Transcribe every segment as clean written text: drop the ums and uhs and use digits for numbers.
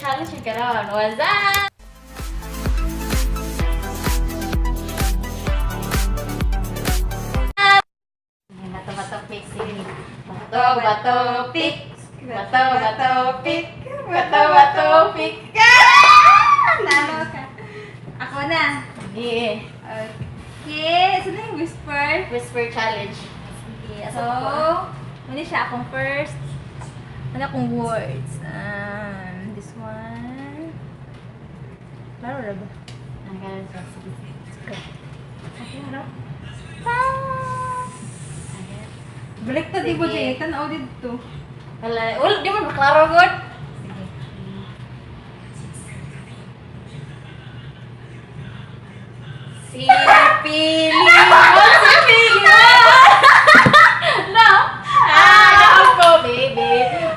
challenge karon. What's up? Bato, bato, pick. Sige. Bato, bato, pick. Bato, bato, pick. Bato, bato, pick. Ah! Nalo ka. Ako na. Sige. Okay. So, na yung whisper. Whisper challenge. Sige, asa So, ko? muna siya akong first. Ano akong words? This one. Klaro ra ba? Ang ganun siya. Sige, sige. Okay, harap. Ah! Ayan. Balik ta di mo Sige. dyan. Tanaw dito. Wala, wala, di man maklaro gud. Sige. Si Pili mo, si Pili mo. No. Ah, daog ko, baby.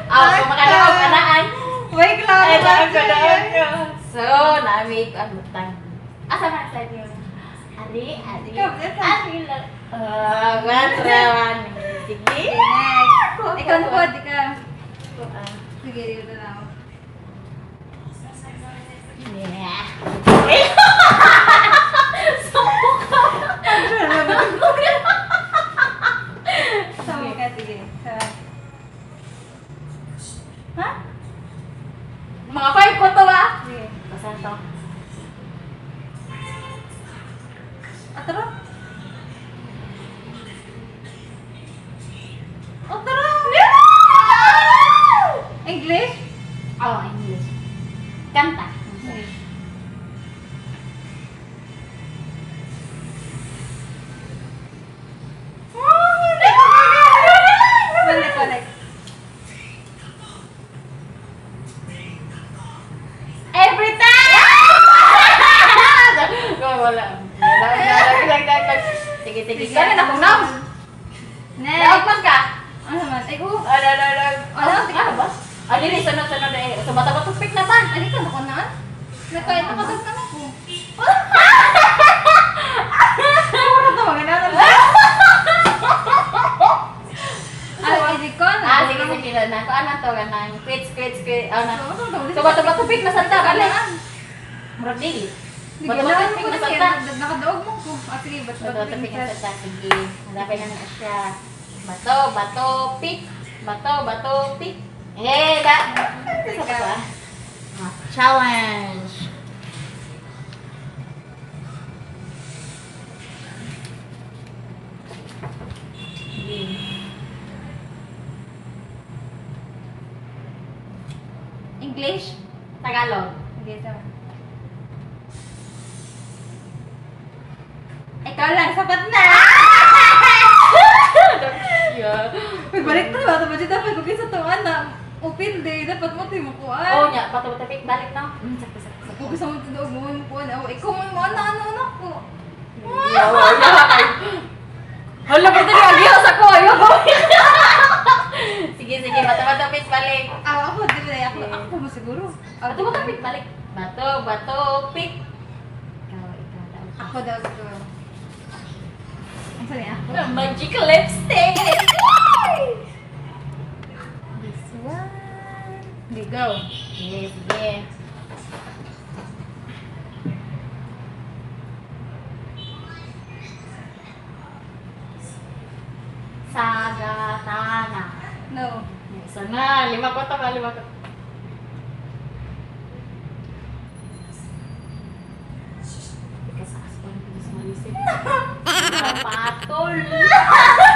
Ako makadaog anaan. Wait, klaro Ay, ba? daog ko, daog ko. So, nami ko ang butang. Asa man sa inyo? Ari, ari. Ikaw, asa? Ari lang. Ah, one, three, one. Sige. Okay, next. Ikaw na po, ikaw. Ah. Sige, dito na ako. Yeah. Sumuka. Sama ka, sige. Sa... Ha? Mga 5 ko to ah. Sige. Basta to. Atro? Atro! English? Oh, English. Kanta. Sige. Balik, balik. Every time! Wala. Wala. Sige, sige. Kanin akong nam. Next. Daog man ka. Ano naman? Ay, oh. Ano, ano, ano. Ano? Ano ba? Ah, dili, sunod, sunod eh. So, bata-bata pick na ba? Ay, ka na na? Nakain na katag na ako. Ano to? Maganda na. Ay, hindi ko na. Ah, sige, sige na. Kung ano to, ganang quits, quits, quits. Ano? So, So, bata-bata pick na santa. Kali. Murag dili. Bata-bata pick na santa. Nakadaog mo ko. Ah, sige, ba't Bato, bato, pick na santa. Sige. Hanapin na na siya. Bato, bato, pick. Bato, bato, pick. Eh, da. Sa ba? Ah, challenge. English? Tagalog. Sige, sama. Ikaw lang, sapat na! Yeah. Uy, balik ta ba? Tapos dapat kung kinsa to ana, open day, dapat mo tayo mukuan. Oh, nya, bato, bato, pick. Balik na. Sakto, sakto, sakto. Kung gusto mo tinuog mo mukuan, oh, ikaw mo mo ana ana ana ko. Hala, ba't na sa ko? Ayaw Sige, sige. Bato, bato, pick. Balik. Ah, ako dili ako ako mo siguro. Bato, bato, pick. Balik. Bato, bato, pick. Ikaw, ikaw daw. Ako daw siguro. Ang sali ako. Magic lipstick! This one. Okay, go. Sige, sige. Sagatana. No. Isa na, lima ko to ba? Lima ko. Ikasaas ko ng Diyos malisip. Patol!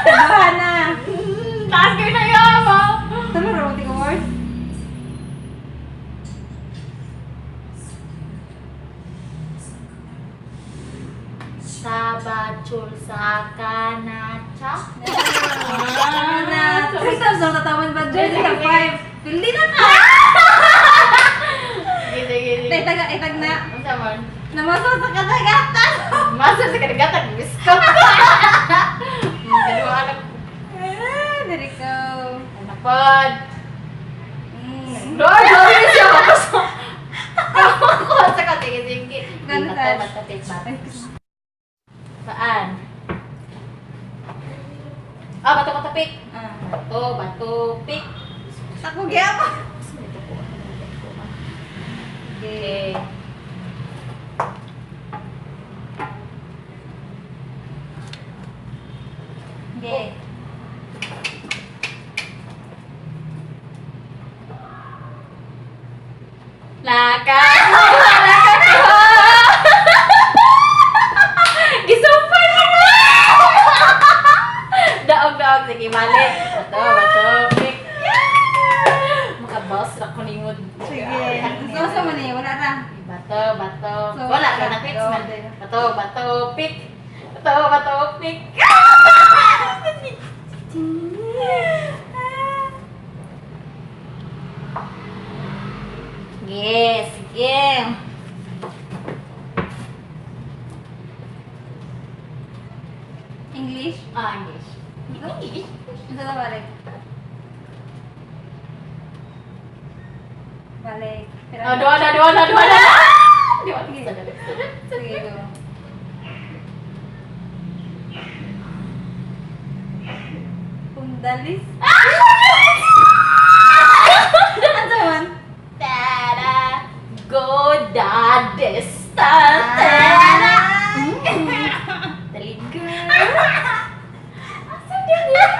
Duha na. Taas kayo na yun, mo! Tama ra mo words. Sabachul sa kanacha. Ano na? Three times ang tatawan ba? Joy, ka five. Pili na ka. Sige, sige, sige. Ay, tag, ay, tag na. Ano sa man? Namaso sa kadagatan. Masa sa kadagatan, biskot. Kaduha anak. Ah, there you go. Anak pod. Mm. No, sorry siya. Kuha sa ka, sige, sige. Ganun Bato, tayo. bato, pick, bato. Saan? Ah, bato, bato, pick. Ah. Bato, bato, pick. Ako gyapon. Ito po. Ito po. Okay. Okay. Naka! Nakakuha! Gisumpay mo na! Daog, daog. Sige, mali. Bato, bato, pick. Makabos na ko ni mo. Sige. So, sa man eh, wala na. Bato, bato. So, Wala ka na fix man. Bato, bato, pick. Bato, bato, pick. Yes, sige. English? Ah, English. English. Isa na balik. Balik. Oh, dua na, dua na, dua na. Dua na. Sige, go. Pundalis? Ano man? Tada! Go da distance. Taliga. Asa din yan?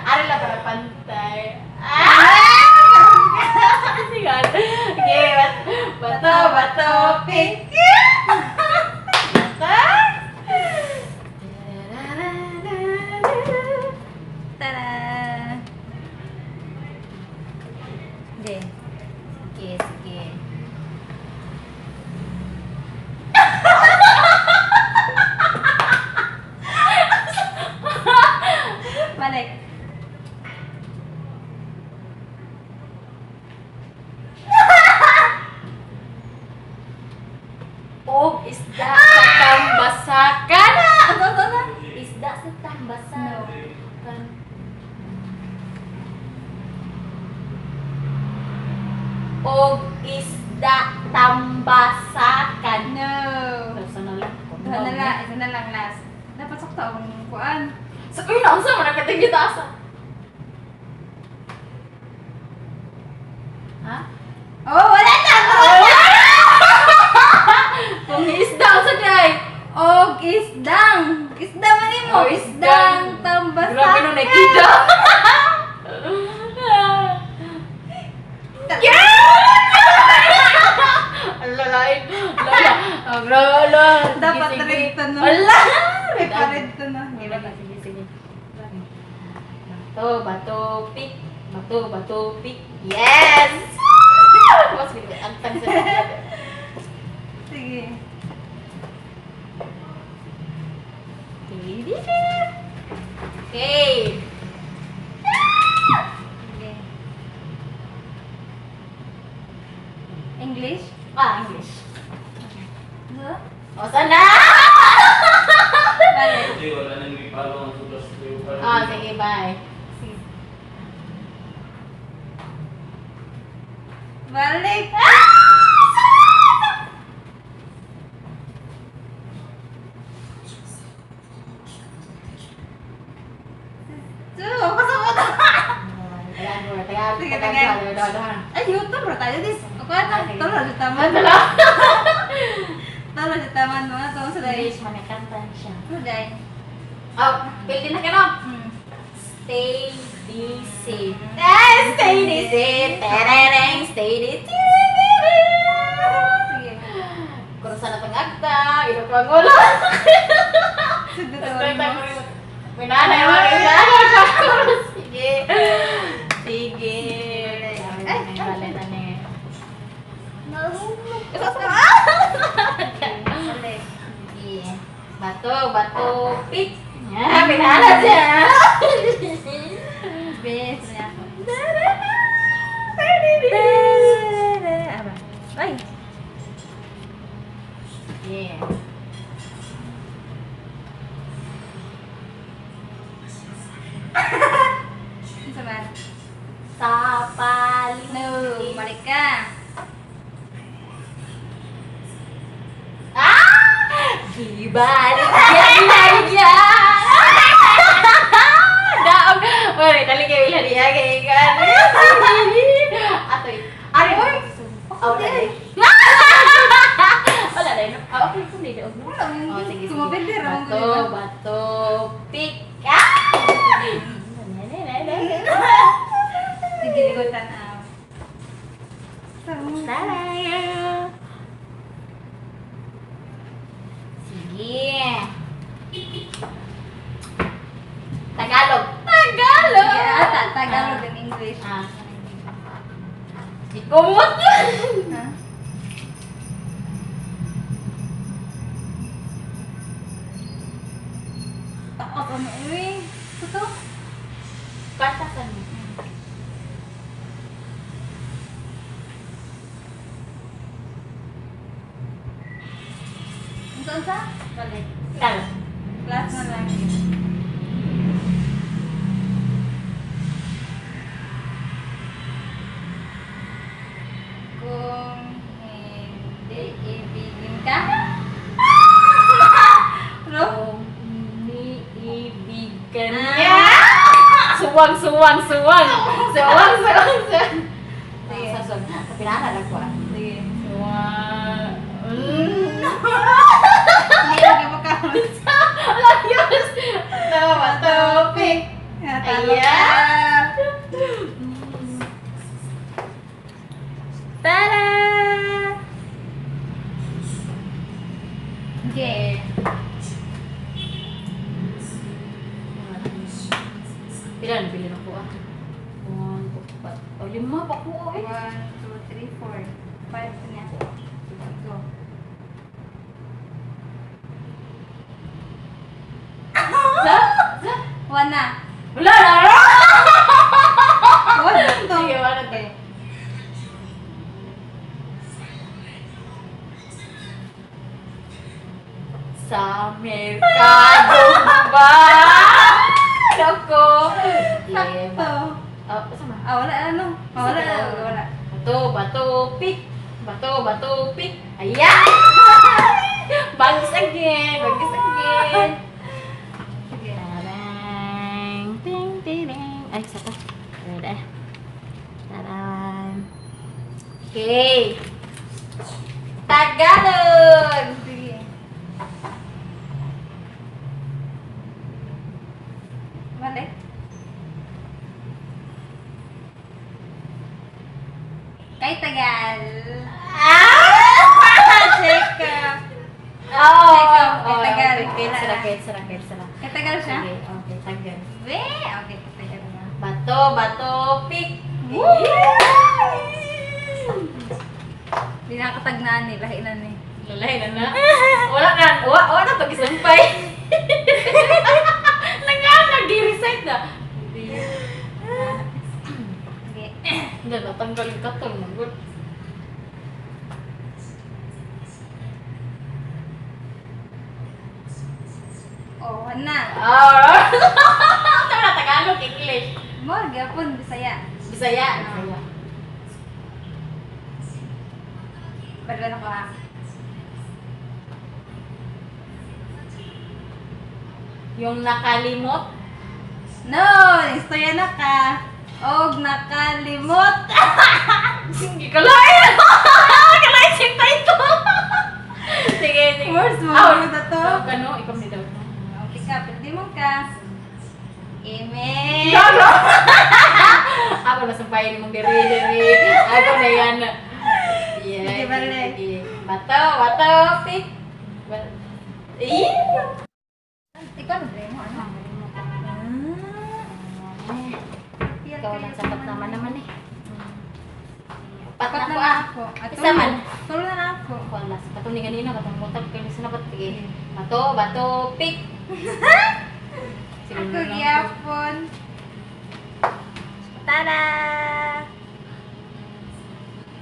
Ari lang para pantay. Ah! Sige. Okay, bato, bato, pick. Bato. Tada! Okay. Sige, sige. Balik. Og isda sa tambasakan. Ano, ano, ano? Isda sa tambasakan. Og isda tambasakan. No. Isa na lang. Isa na lang, isa na lang last. Dapat sakto ang kuan. Sa uy, naunsa mo nakatingin kita asa. Ha? Oh, wala na! Wala na! Kung isda unsa di ay? Og isdang! Isda man nimo! Oh, isdang. Isdang tambasakan! Grabe nung nakita. Yeah! Ala, lain. Ala, ang ala. Sige, Dapat sige. red to, no? Ala! May pared to na. Sige, sige, sige. Bato, bato, pick. Bato, bato, pick. Yes! Mas ang tang sa Sige. Okay. Sige. English? Ah, English. Ano? O, sana! Balik. Hindi, wala nang may palo ang sugas. Ah, sige, bye. Sige. Balik! Two! Kasama na! Tagalog, Tagalog, Sige, Tagalog, Tagalog. Tagalog. Ay, YouTube bro tayo this. Ako na, tolo sa taman. Ano lang? Tolo sa taman mga tolo sa day. English, manakanta siya. Sa day. Oh, pili na ka no? Hmm. Stay busy. Ah, stay busy. Terereng, stay busy. Sige. Kurusan na tong agta, ilo ko ang ulo. Sugod mo. May nanay, may nanay. Sige. Sige. Ay, Ay, bale na ni. Nahulog. Balik. Sige. Bato, bato, pick. Ah, pinala siya. Bes. Ay. Yeah. Isa man. Sa paligid. No, balik ka. Ah! Gibalik yan yan! Daog! Wait, dali kayo ilan niya kay kan. Atoy. Ari. Oh, dali. dahil. Ah, okay, kung hindi, og. Wala, Oh, sige, sige. kumabindi ra man Bato, gud. bato, pick. Ah! Sige, ligotan ah. Taray! Sige. Tagalog. Tagalog! Sige, ata, Tagalog and English. Ah. Ikumot! Ha? Takot ano eh. Totoo. Kanta sa niyo. Unsa unsa? Balik. Tagalog. Last na lang. Kung hindi ibigin ka? Ano? Kung iniibig ka niya. Suwang, suwang, suwang. Suwang, suwang, suwang. Sige. Sa suwang. Kapilala lang ko ah. Sige. Suwang. Hindi ka mo ka. Ayos! Tawa, topic. Natalo ka. Ayan. Tada! Okay. Pila na pila na ko ah. One, two, five. Oh, lima pa ko eh. 1, 2, 3, 4. 5 niya. Go. Sa? Sa? One na. Wala na! One na to. Sige, wala to. Sa merkado ba? Nako. Sakto. Oh, sama. Ah, wala ano. Ah, wala, wala. Bato, bato, pick. Bato, bato, pick. Ayan! Bagis again. Bagis again. Sige. Tarang! Ting, ting, ting. Ay, isa pa. Wait, eh. Tarang. Okay. Tagalog! Sige. Balik. Kay Tagal. Ah! Check up. Oh, Check up. Kay oh, Tagal. Okay, sila, okay, sila, okay, sila. Kay Tagal siya? Sige, okay, tagal. Be, okay, kay Tagal na. Bato, bato, pick. Woo! Di nakatagnaan ni, lahi na ni. Lalay na na. Wala na, wala, wala na to gisampay. Nangan, nag-recite na. Hindi. Sige. Hindi, natanggal yung katol. Magod. Oh, one na. Alright. Ito na, Tagalog, English. Mo, gyapon, Bisaya. Bisaya. Bisaya. Balwan ako ha. Yung nakalimot. No, istorya na ka. Og nakalimot. Hindi ka lang. Kalay, siyang title. Sige, sige. Words mo, Ah, na to. Kano, ikaw may daw. Okay ka, pwede mo ka. Amen. Gago! Ako na sampayin mong diri diri. Ako na yan. Yeah. Sige, balik. Sige. Bato, bato, pick. Eh? Ikaw na mo, ano? Ah. Ikaw lang sapat naman naman eh. Pat Apat na na ko lang ah. ako. At Isa man. Tulo na lang ako. Wala, sa katong ni ganina, katong mutag kayo sa napat. Sige. Bato, bato, pick. Sige, Ako na lang. gyapon. Tada!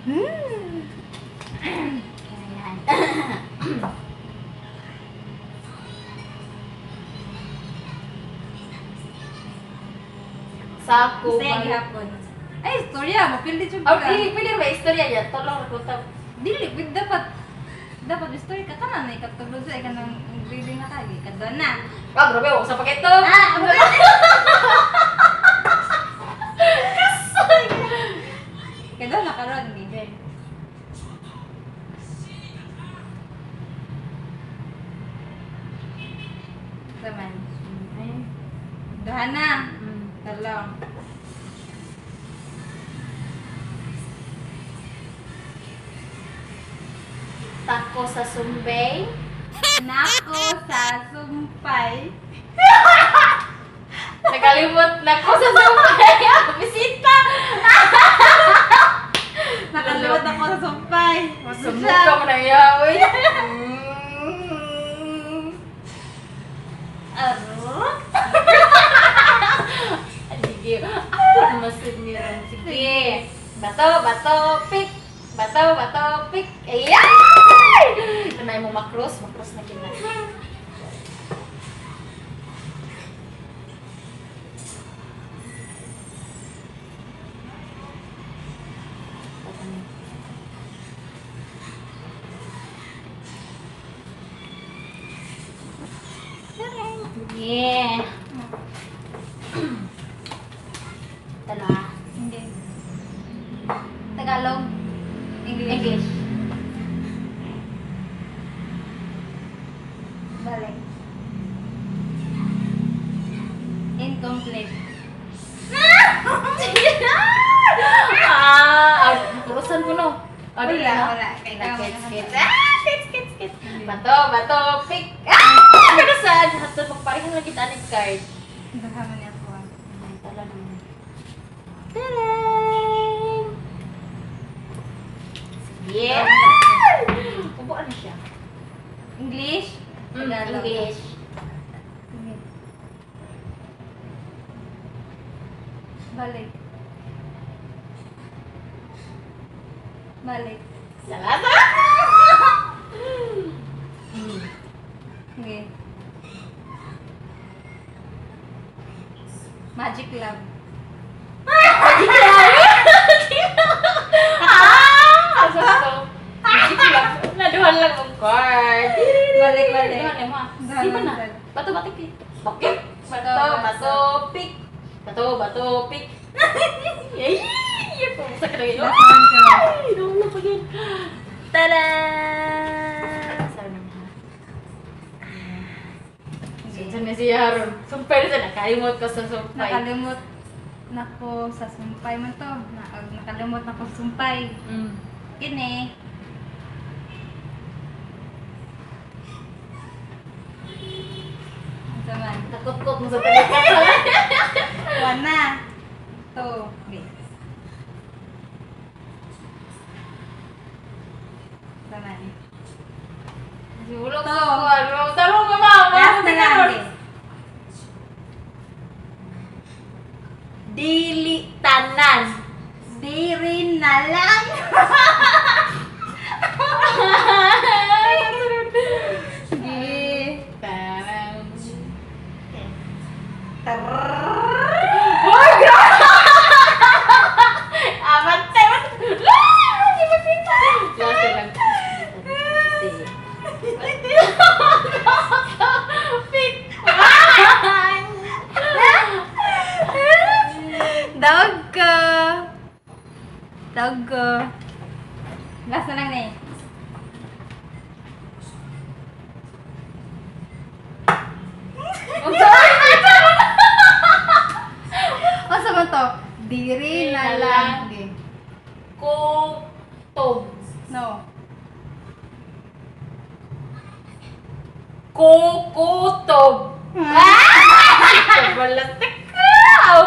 Hmm. Ayan. Sako. Bisaya gyapon. Ay, istorya. Mapildi jud Oh, ka. dili pili ba istorya ya? Tolong ko ta. Dili, pwede dapat dapat istorya ka kana na ikatulog sa ika nang reading na ka, ikadua na. Ah, grabe, wa sa paketo. Ah, Ikadua na karon gi. Taman. Duha na. Talong. Tako sa sumbay. Nako sa sumpay. Nakalimot na ko sa sumbay. Bisita! Nakalimot ako sa sumpay. Sumuka mo na iya, uy. Arok. Sige. Ako naman sa niya. Sige. Bato, bato, pick. Bato, bato, pick. Ayan! Tanay mo makros. Makros na kina. Yeah. Tala. Hindi. Tagalog. English. English. Balik. Incomplete. Ah, kurusan ko no. Ah, Wala, dili na. wala. Kay Na, ikaw, gets, wala. gets. Ah, gets, gets, gets. Bato, bato, pick. Ah! Kurusan. Hatod, magparehan lang kita aning card. Duha man ako. Ay, tala naman. Tadang! Sige. Ubo ano siya? English? Tagalog. English. Sige. Balik. Balik. Salamat! Sige. Magic Love. Ah! Asa to? Magic lang. Naduhan lang ang card. Balik, balik. Duhan mo. Duhan Di ba na? lang. Bato, bato, pick. Bakit? Bato, bato, pick. Bato, bato, pick. Yay! Pumusa ka na yun. Last one ko. Ay, nahulog pa yun. Tada! Saan naman ha? Sige. Saan na siya haron? Sumpay na siya. Nakalimot ko sa sumpay. Nakalimot nako sa sumpay man to. Nakalimot nako sa sumpay. Kini. Unsa man? Nakutkot mo sa talikod. One na. Two. Three. Unsa man? Siguro To. ko ano. Tarong ka mama. Last na lang. Okay. Dili tanan. Diri na lang. Sige. Tarang. Tarrrr. Oh, grabe! Amat tayo. Last na lang. Pick. Dog ko. Dog ko. Last na lang na eh. Asa man to? Diri na lang. Okay. Kutob. No. Kukutob. Ah! Wala takaw.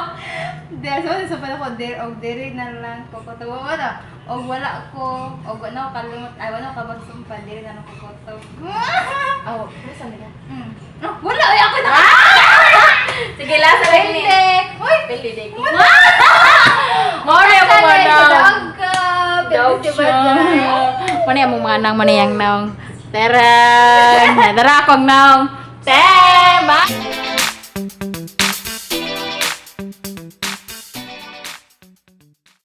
Di, so, sa pala ko, dir, og diri na lang ko. Kutob wala. Og wala ko, og wala ko kalimot, ay wala ko kabagsumpa, diri na lang ko kutob. Oh, saan na? Oh, wala, ay ako na. Sige, last na lang ni. Pwede. Uy, Pili day ko. More mo mo Dog naong. ka. Dog Pwede si siya. Badray. Muna yung mga nang, muna yung naong. Terang! Nadara akong naong. Te! Bye!